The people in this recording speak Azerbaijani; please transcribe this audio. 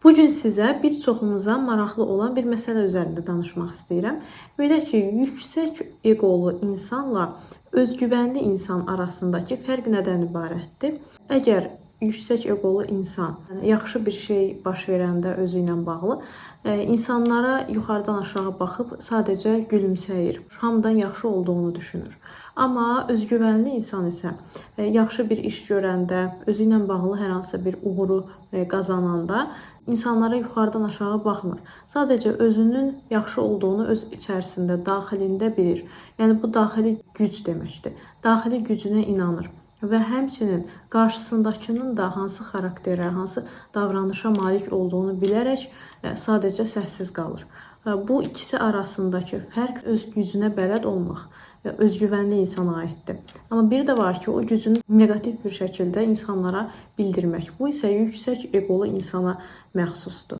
Bu gün sizə bir çoxumuza maraqlı olan bir məsələ üzərində danışmaq istəyirəm. Belə ki, yüksək eqolu insanla özgüvənli insan arasındakı fərq nədən ibarətdir? Əgər yüksək eqolu insan, yəni yaxşı bir şey baş verəndə özü ilə bağlı, insanlara yuxarıdan aşağı baxıb sadəcə gülümsəyir. Hamıdan yaxşı olduğunu düşünür. Amma özgüvənli insan isə yaxşı bir iş görəndə, özü ilə bağlı hər hansısa bir uğuru qazananda insanlara yuxarıdan aşağı baxmır. Sadəcə özünün yaxşı olduğunu öz içərisində, daxilində bilir. Yəni bu daxili güc deməkdir. Daxili gücünə inanır və həmçinin qarşısındakının da hansı xarakterə, hansı davranışa malik olduğunu bilərək sadəcə səssiz qalır. Bu ikisi arasındakı fərq öz gücünə bələd olmaq və özgüvənli insana aiddir. Amma bir də var ki, o gücünü neqativ bir şəkildə insanlara bildirmək. Bu isə yüksək eqolu insana məxsusdur.